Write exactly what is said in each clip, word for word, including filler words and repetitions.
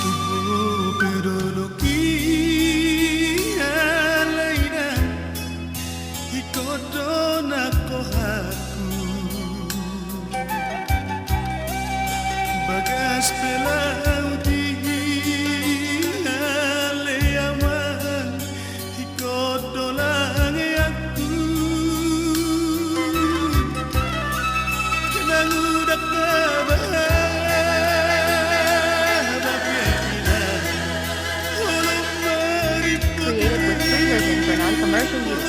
Tubu pe dolok i ale inang, ingkon do nang rohangku. Bagas pe laut i ale amang, ingkon do langeanku. Nang unang na bahen babiat i, olo maripot. Created with free version for non-commercial use.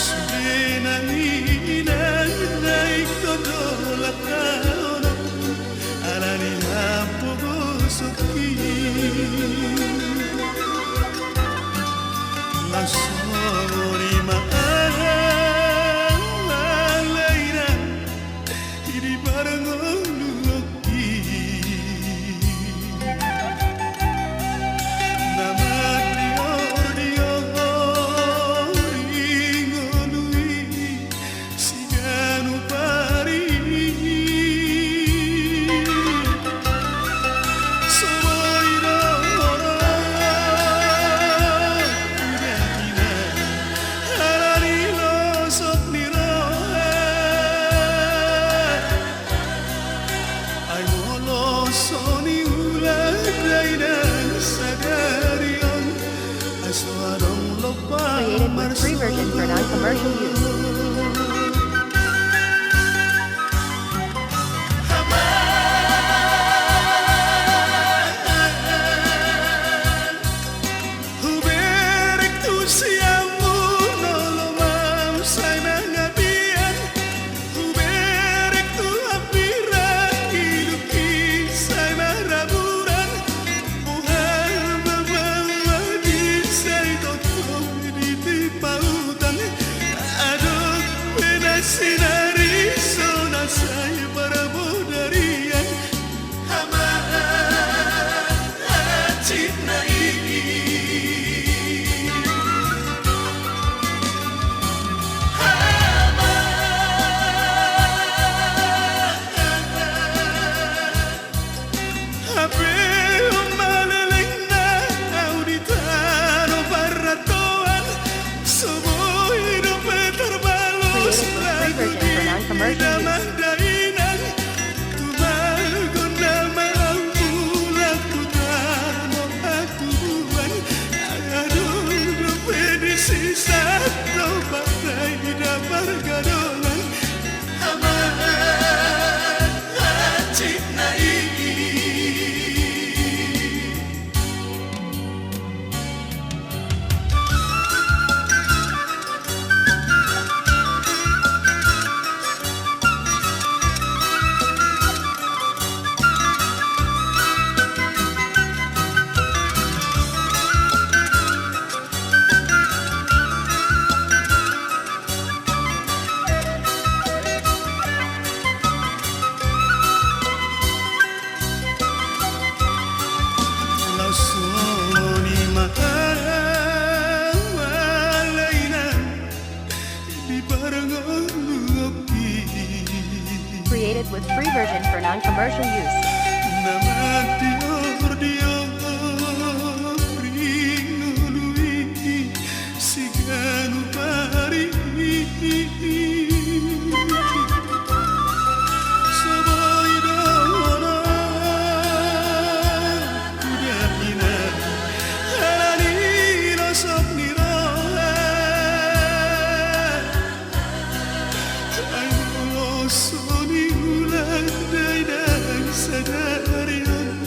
Sude nang inang na ingkon do laho ala ni hapogoson i. Laos songon i ma aha ale inang di parngoluonki. Na mandiordior i ngolu i siganup ari. So boi do rohangku dainang ala ni losok ni roha. Ai molo so niula dainang sadari on, ai so adong lopa. Created with free version for non-commercial use. Hubereng tu siamun olo ma sai mangabian. Hubereng tu hambirang idup i sai maraburan. Boha ma mauliate sai tongtong di tipa utan. Adong pe na sinari so na sai parbodarian. Amang, hansit na i. Amang, hape on ma lelengna au di tano parrantoan. So boi dope tarbalos lagu di damang dainang. Tumagon nama au mulak tu tano hatubuan. Adong dope disi sahat do pardaida pargadongan. Amang, hansit na i. Laos songon i ma aha ale inang di parngoluonki. Created with free version for non-commercial use. Na mandiordior i ngolu i siganup ari. So boi do rohangku dainang ala ni losok ni roha. Ai molo so niula dainang sadari on.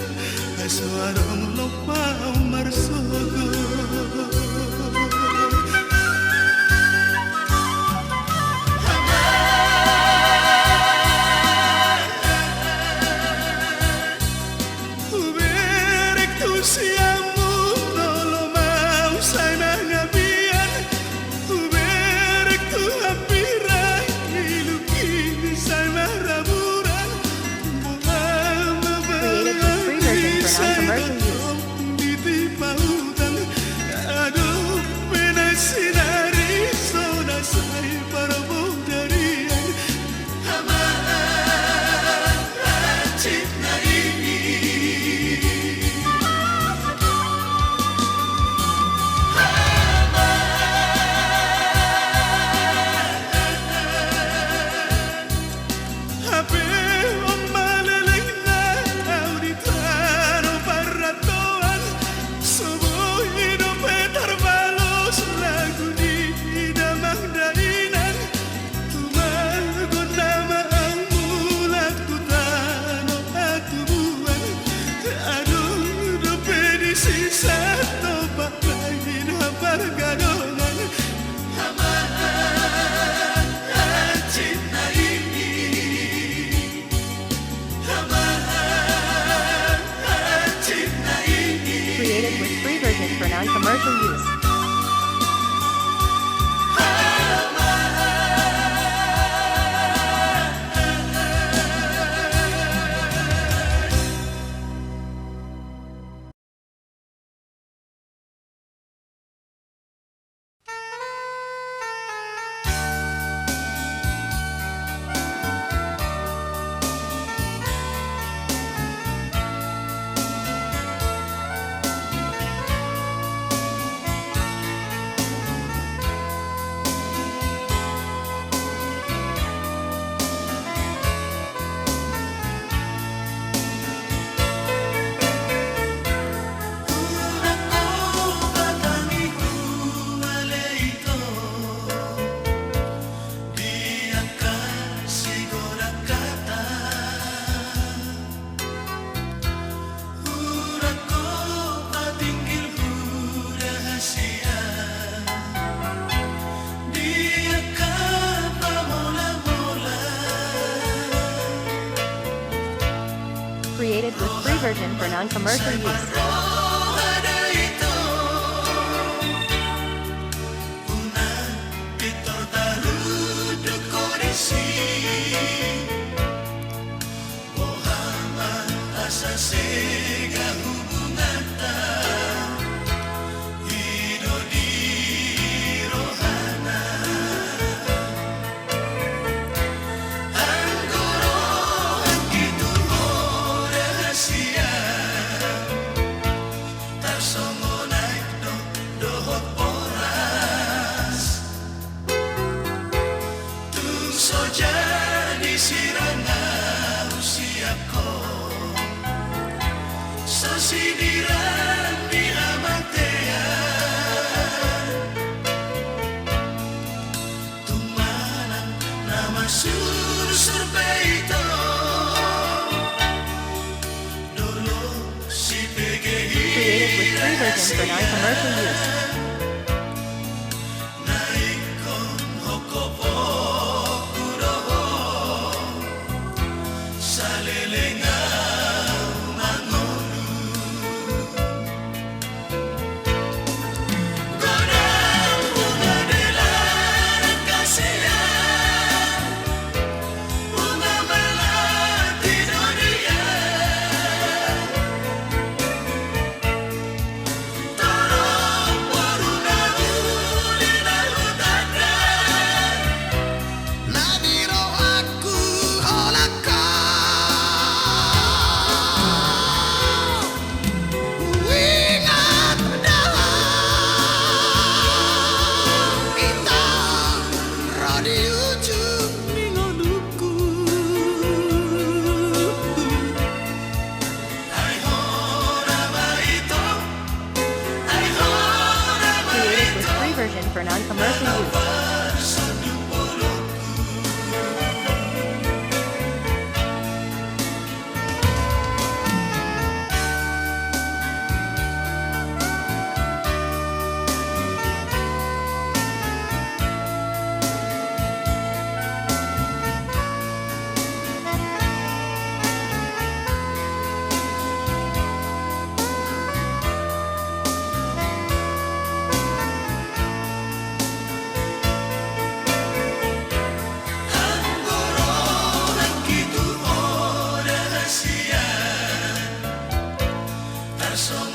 Siamun olo ma au sai mangabian, hubereng tu hambirang, ilungki sai maraburan. Boha ma bangani sai gotong di tipa hutang, adong pe nasinari so na sai parbodarian. Amang, hansit na i. Amang, hape on ma lelengna au di tano parrantoan, so boi dope tarbalos lagu ni damang dainang. Tumagon nama au mulak tu tano hatubuan, adong dope disi satompa nangkin hapargadongan. Amang, hansit na i. Amang, hansit na i. Created with free version for non-commercial use. Created with free version for non-commercial use. Boha ma asa sega hubunganta, i do di rohana. Anggo rohangki tu ho rahasia, tarsongon aek do dohot boras. Tung so jadi sirang ahu siap ho, so sinirang di hamatean. Tung manang na marsursur pe ito, Created with free version for non-commercial use. Created with free version for non-commercial use.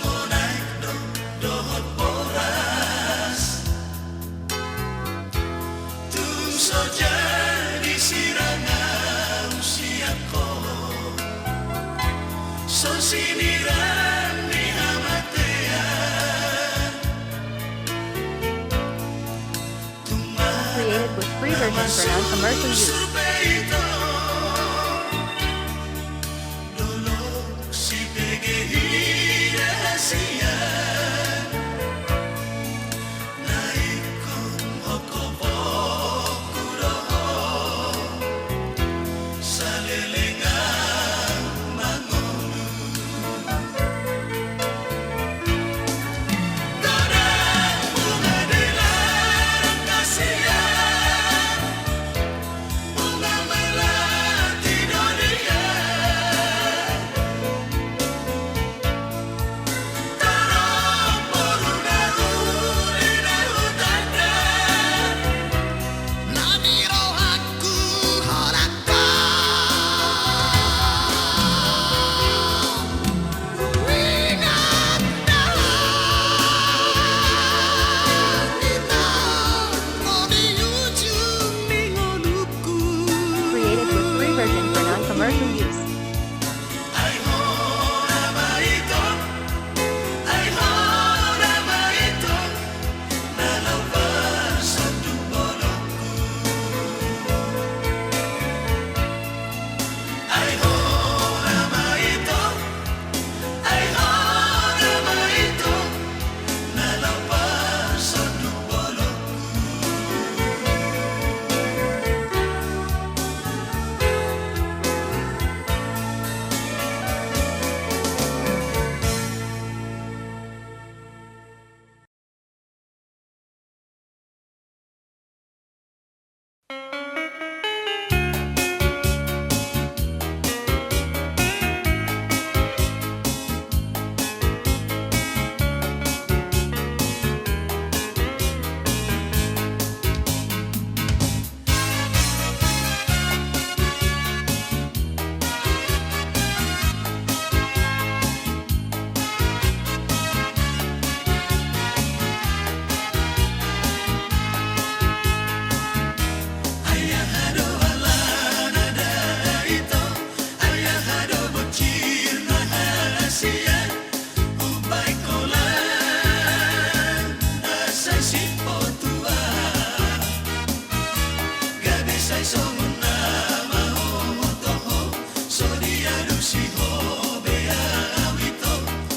Naik do dohot boras, tung so jadi sirang au sian ho, so sinirang ni hamatean. Created with free version for non-commercial use. Created with free version for non-commercial use.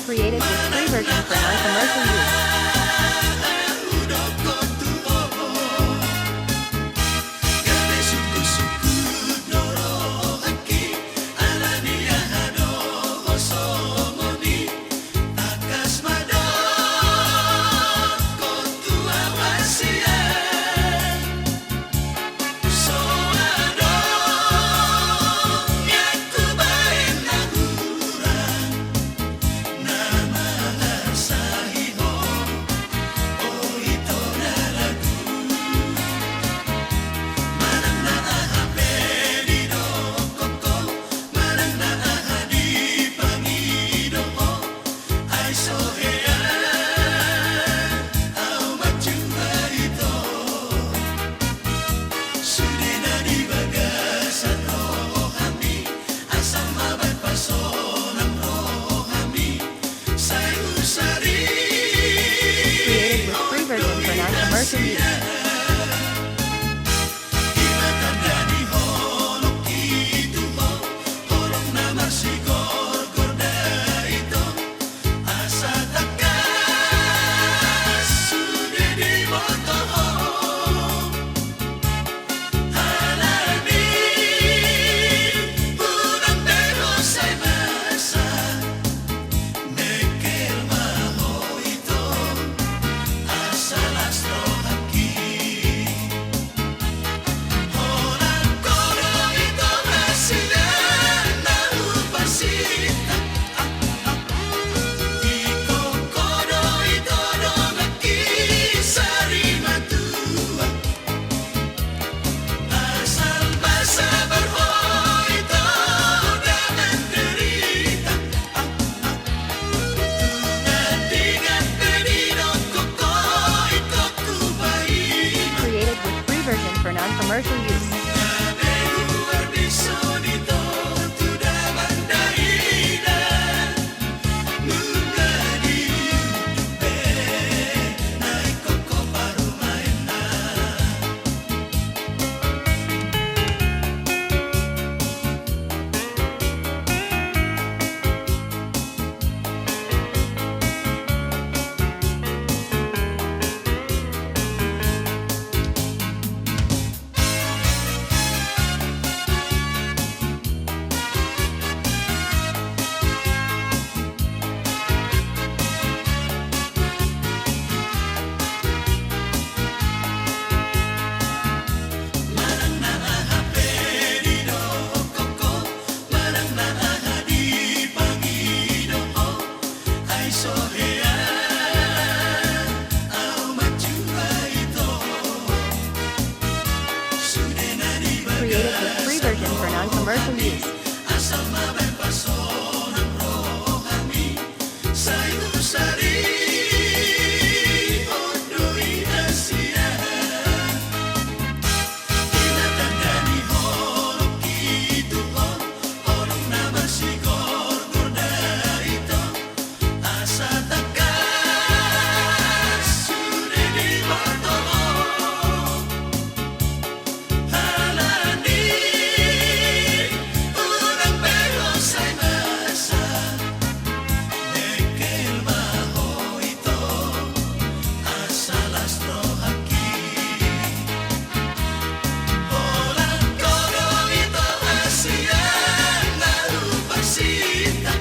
Created with free version for non-commercial use. Created with free version for non-commercial use. Asal ma baen pasonang rohami, sai tu sari ondo i hasian. Ima tanda ni holong i tu ho, holong na marsigorgor da i to. Asa tangkas sude diboto ho. Alani unang be ho sai masa, dengkel ma ho ito, asa las rohangki. Holan ho do ito hasian na huparsinta.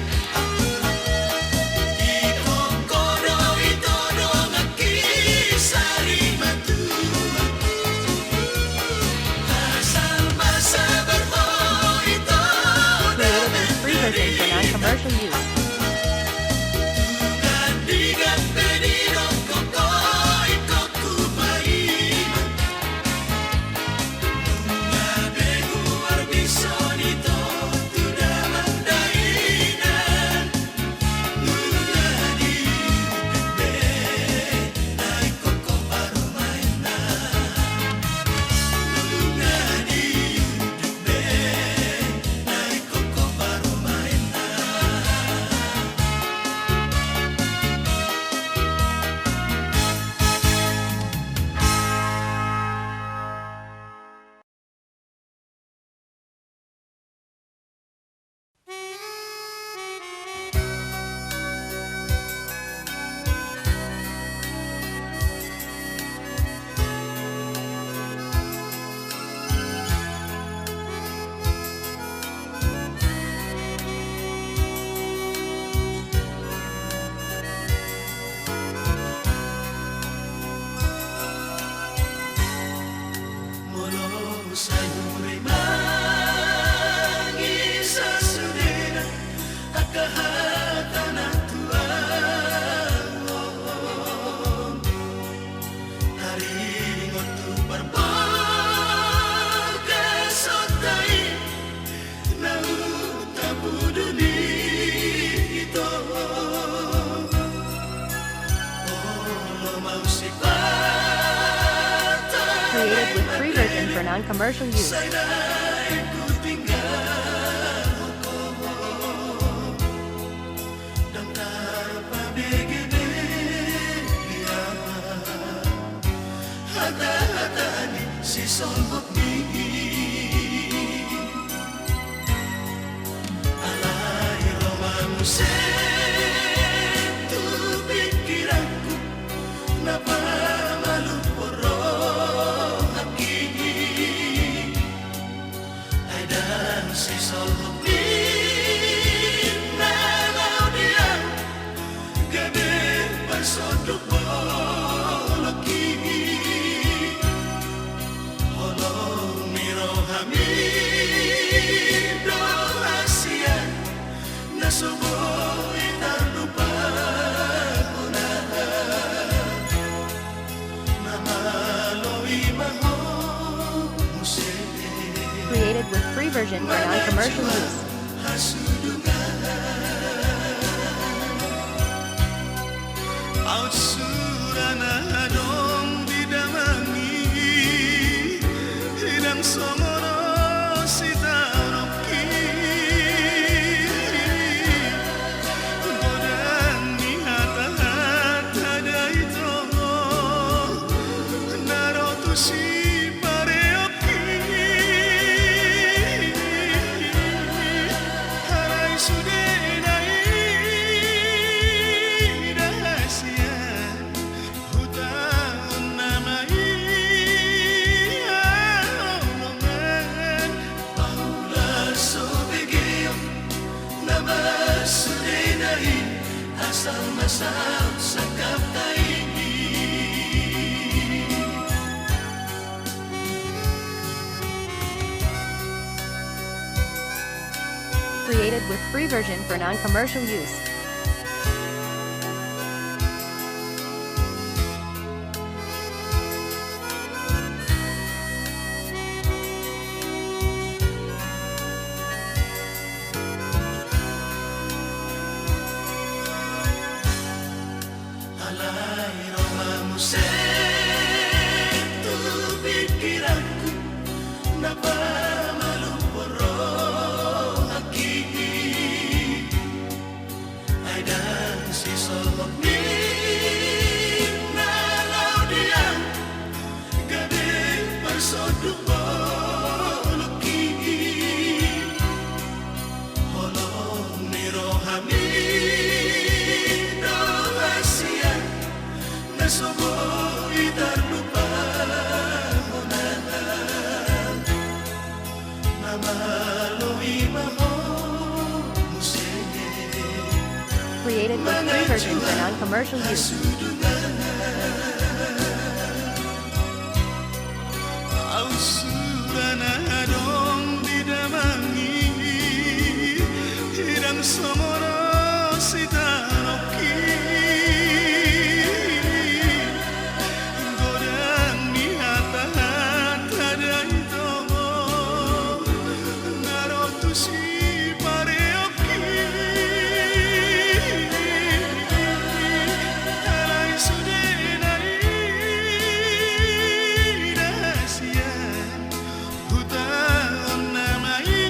Ingkon ho do ito donganki sari matua. Asal ma sabar ho ito. Created with free version for non-commercial use. Nunga dingkan pe didok ho ingkon hupaima. Nunga be huarbison ito tu damang dainang. Nunga diunduk be na ingkon ho parumaenna. Nunga diunduk be na ingkon ho parumaenna. Molo sai hurimang i sasudena angka hata na tua on, taringot tu parbagason ta i, na huta budu ni ito. Olo mau sipata. Created with free version for non-commercial use. Sai naeng hutinggalhon ho. Ndang tarpabege be di aha hata-hata ni sisolhot ni i. Alai ro ma muse tu pingkiranku na pamalumhon rohangki. Ai ndang sisolhot ni na laho di ahu gabe parsonduk bolongki. Holong ni rohami do hasian na so boi tarlupahon aha. Na malo i ma ho muse. Created with free version for non-commercial use. Hasudungan. Aut sura na adong di damang i, ndang songon on sitaononki. Godang ni hata-hata da i tongon na ro tu sipareonki. Alai sudena i da hasian, hutaon nama i haholongan. Paula so begeon nama sudena i, asal ma saut sangkapta i. Created with free version for non-commercial use. Alai ro ma muse tu pingkiranku na pamalum rohangki. Ai ndang sisolhot ni na laho di ahu gabe parsonduk bolongki. Holong ni rohami do hasian na so boi tarlupa hona. Na malo i ma ho muse. Created with free version for non-commercial use. Ahu sura na adong di damang i, ndang songon on sitanongki. Godang ni hata-hata da i tongon na ro tu sipareongki. Alai sude na i da hasian, hutaon nama i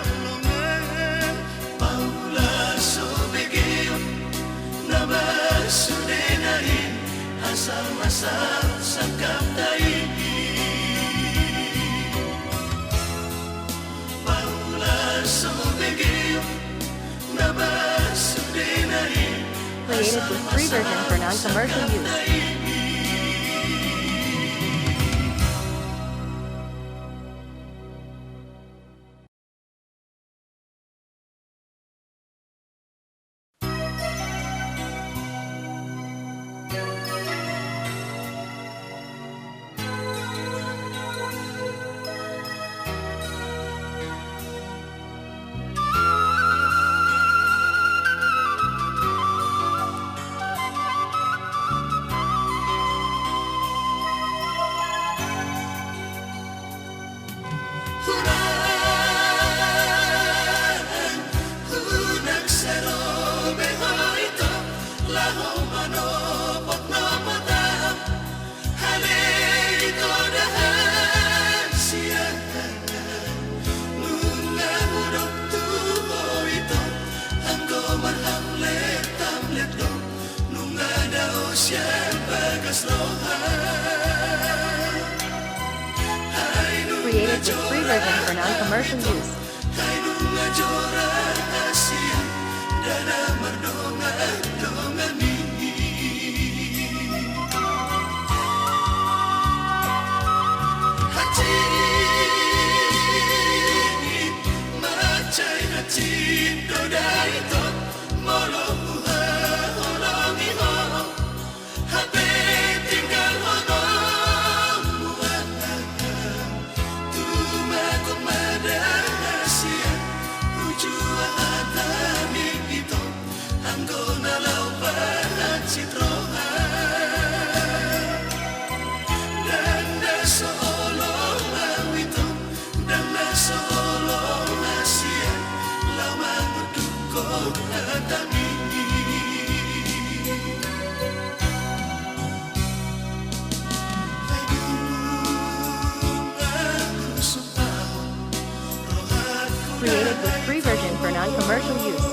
holongan. Paula so begeon na ba sude na i, asal ma sangkapta i. Paula so begeon na ba sude na i. Created with free version for non-commercial use. Unang, unang sai ro be ho ito laho manopot-nopot ahu. Ale ito da hasian, nunga hudok tu ho ito, anggo marhamlet-hamlet do. Nunga dao sian bagas roha. Created with free version for non-commercial use. Ai nunga jora hasian, ndada mardongan-dongan i. Hansit mansai hansit do da ito, molo huhaholongi ho. Hape tinggalhon hamu ahu, tumangkok ma da hasian, hujua hata ni ito, anggo na laho pahansit roha. Ndang na so olo ahu ito, ndang na so olo hasian, laho mangundukhon hatami. Created with free version for non-commercial use.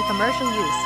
commercial use.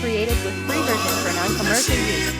Created with free version for non-commercial use.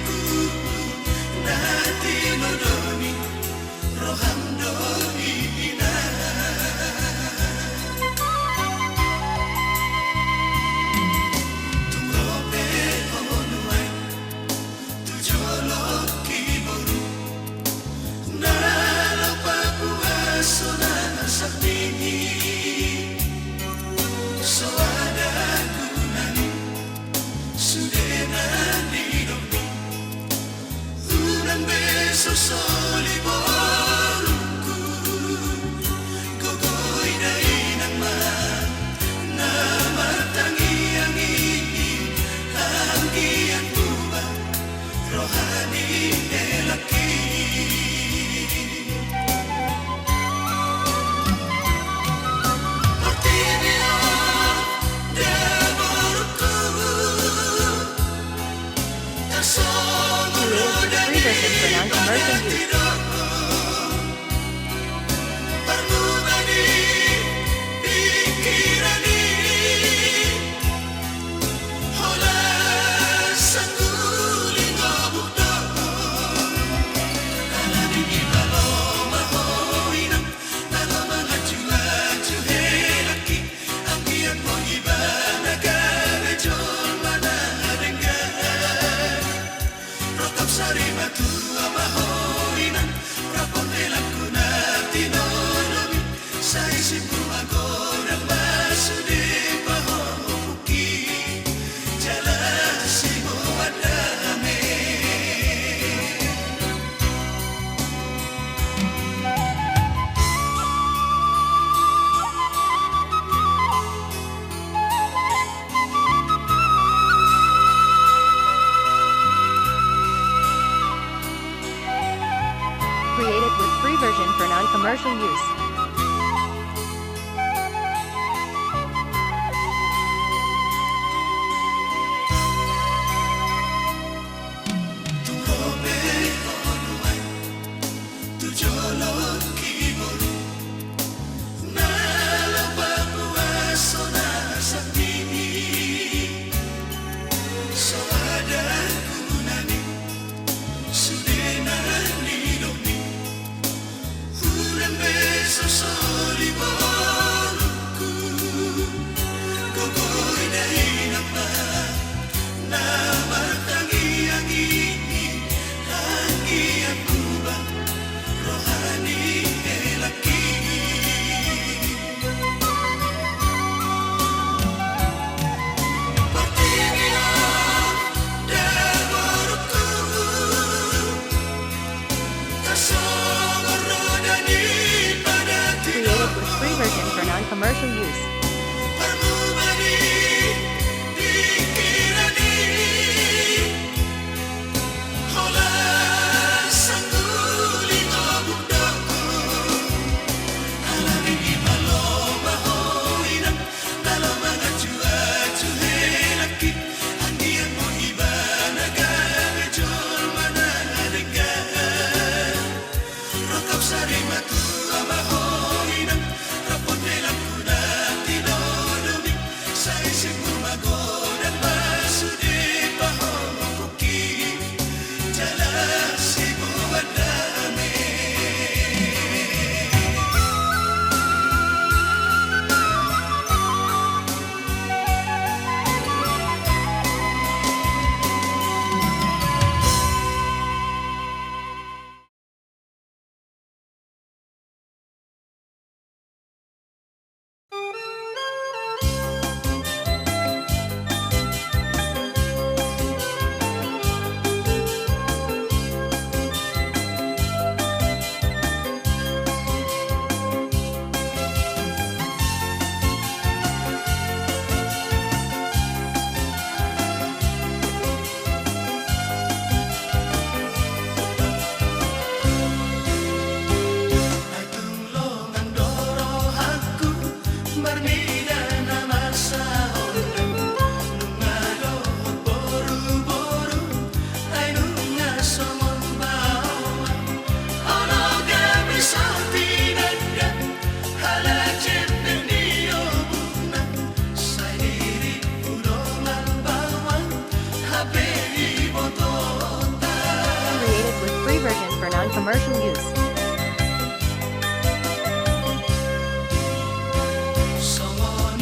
Created with free version for non-commercial use. Created with free version for non-commercial use. Created with free version for non-commercial use. Commercial use. Created with free version for non-commercial use. Created with free version for non-commercial use.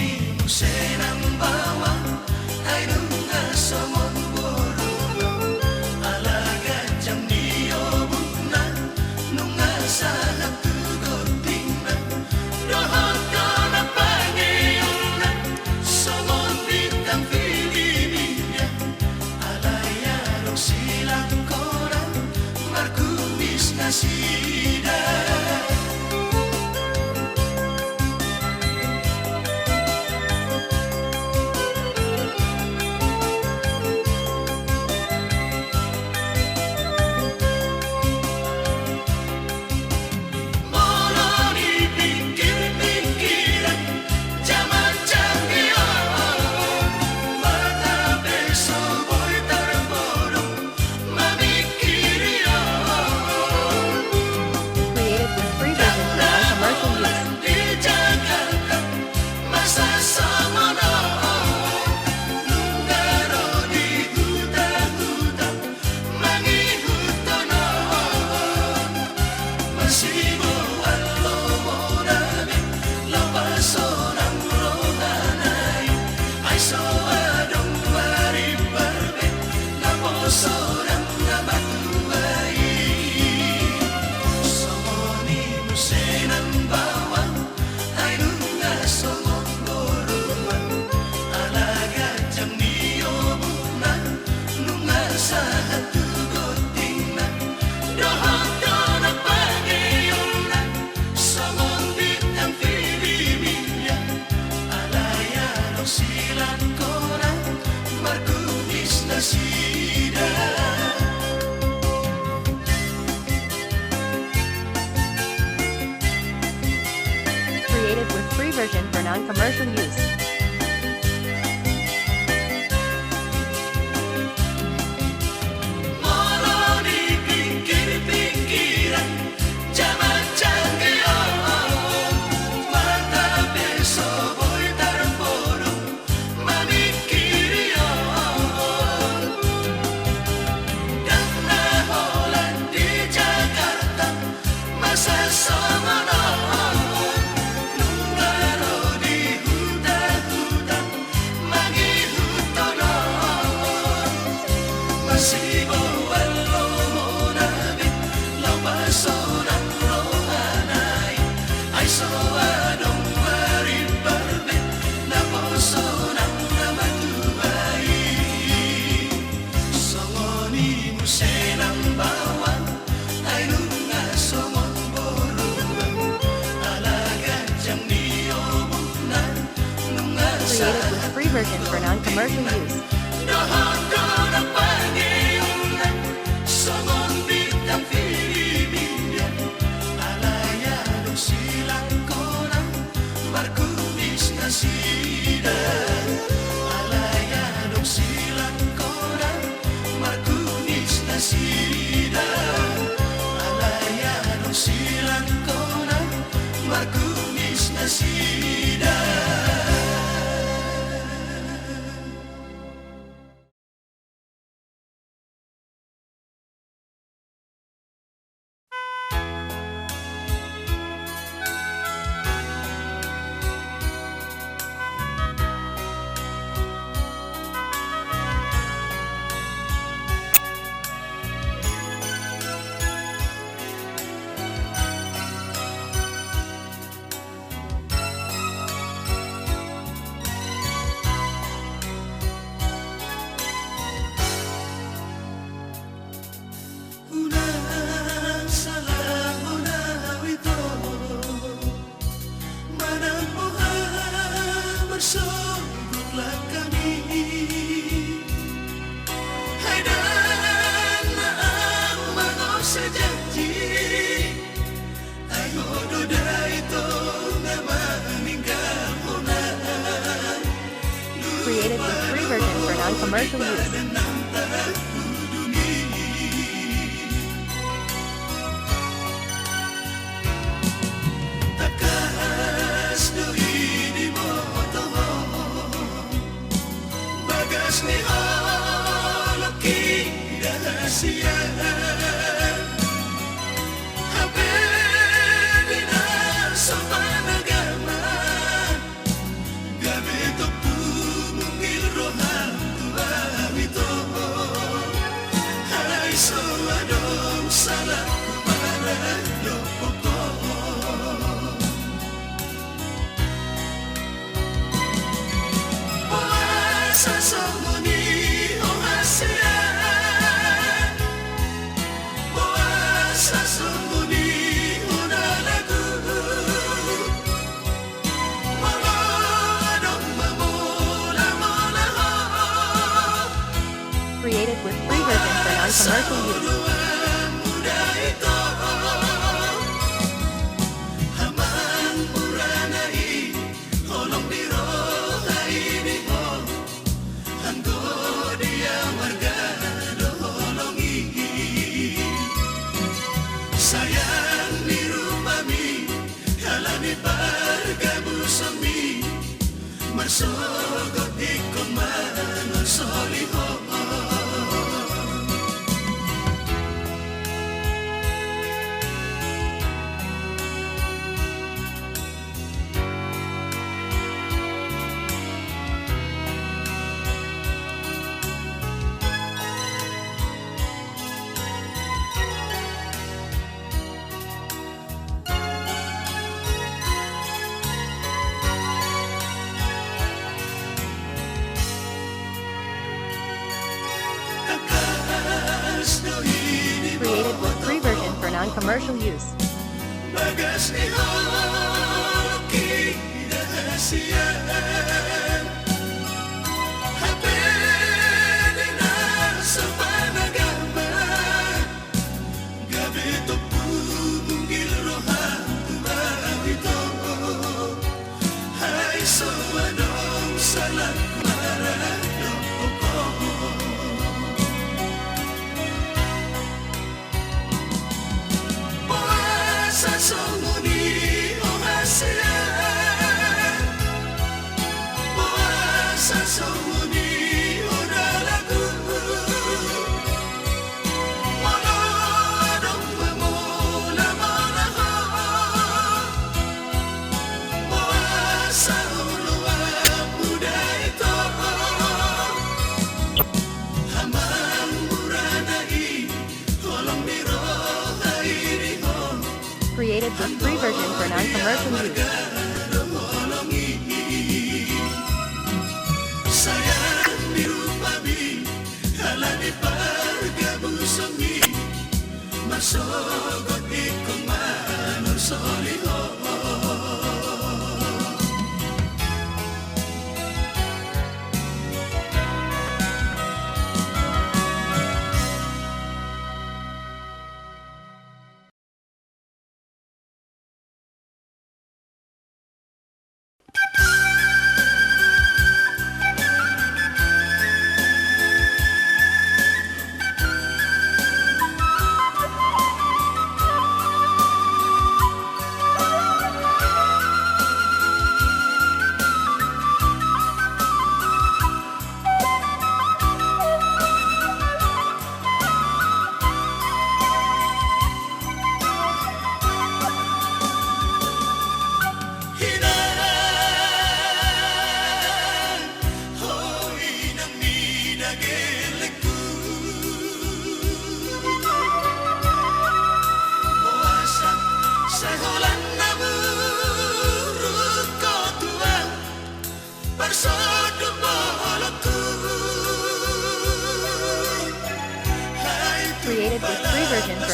Created with free version for non-commercial use. Created with free version for non-commercial use. Dohot do na pangeon na songon bintang filimindia, alai adong silangkona markumis nasida. Alai adong silangkona markumis nasida. Alai adong silangkona markumis nasida. Unang salahon au ito, manang boha marsogot langkami. Ai ndang na au mangose janji, ai ho do da ito na maninggalhon au. Created with free version for non-commercial use. Tangkas do i diboto ho bagas ni holongki da hasian. Hape di na so panagama, gabe tong tumungkil roham tu au ito. Ai so adong salahku manang dohot ho. Boasa songon i ho hasian? Boasa songon i ho na lagu? Molo adong mamolamola ho. Created with free version for non-commercial use. Sayang ni rupami, ala ni pargabusonmi, marsogot ingkon manolsoli ho. Created with free version for non-commercial use. Gabe tong tumungkil roham tu au ito. Ai so adong salahku manang dohot ho. Boasa songon i ho hasian? Boasa songon i ho na lagu? Molo adong mamolamola ho, boasa oloanmu da ito? Amang murana i, holong ni roha i di ho. Created with free version for non-commercial use. Sayang ni rupami, ala ni pargabusonmi, marsogot ingkon manolsoli ho.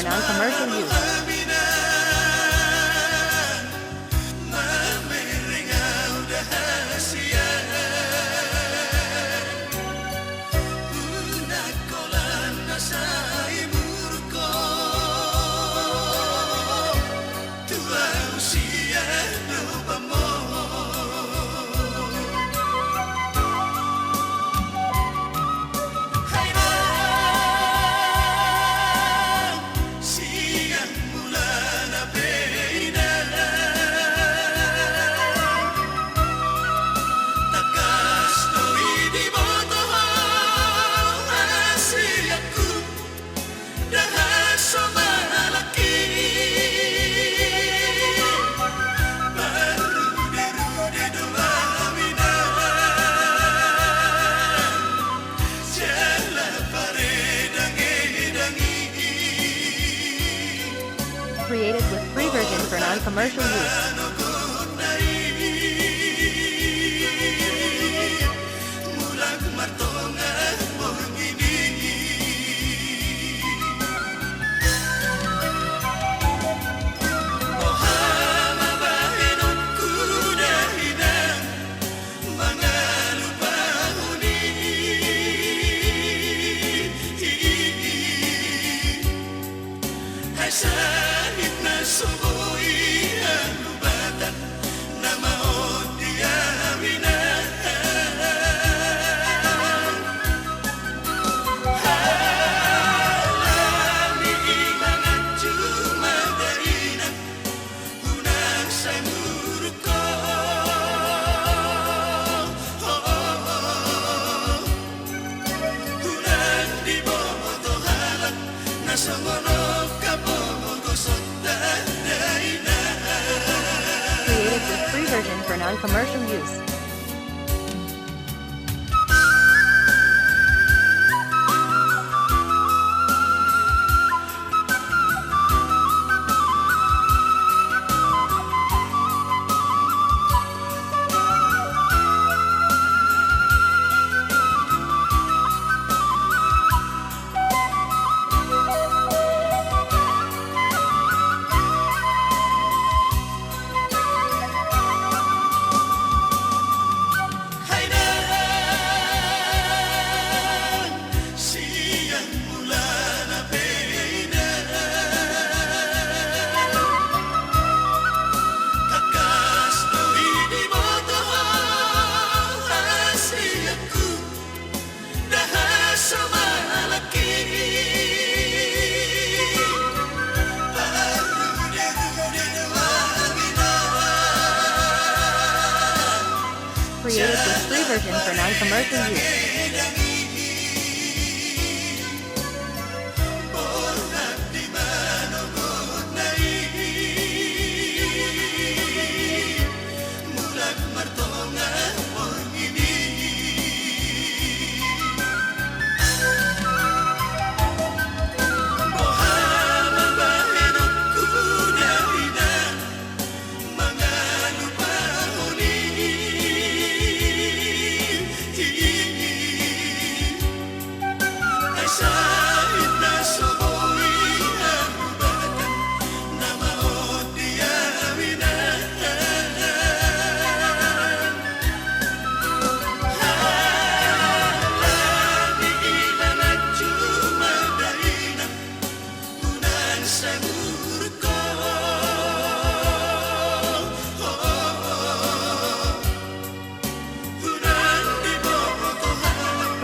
Non-commercial use. Created with free version for non-commercial use. Created with free version for non-commercial use. Created with free version for non-commercial use.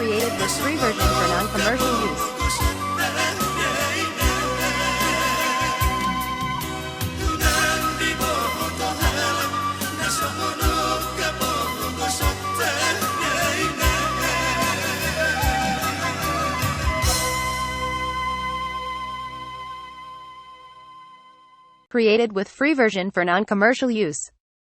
Created with free version for non-commercial use. Created with free version for non-commercial use.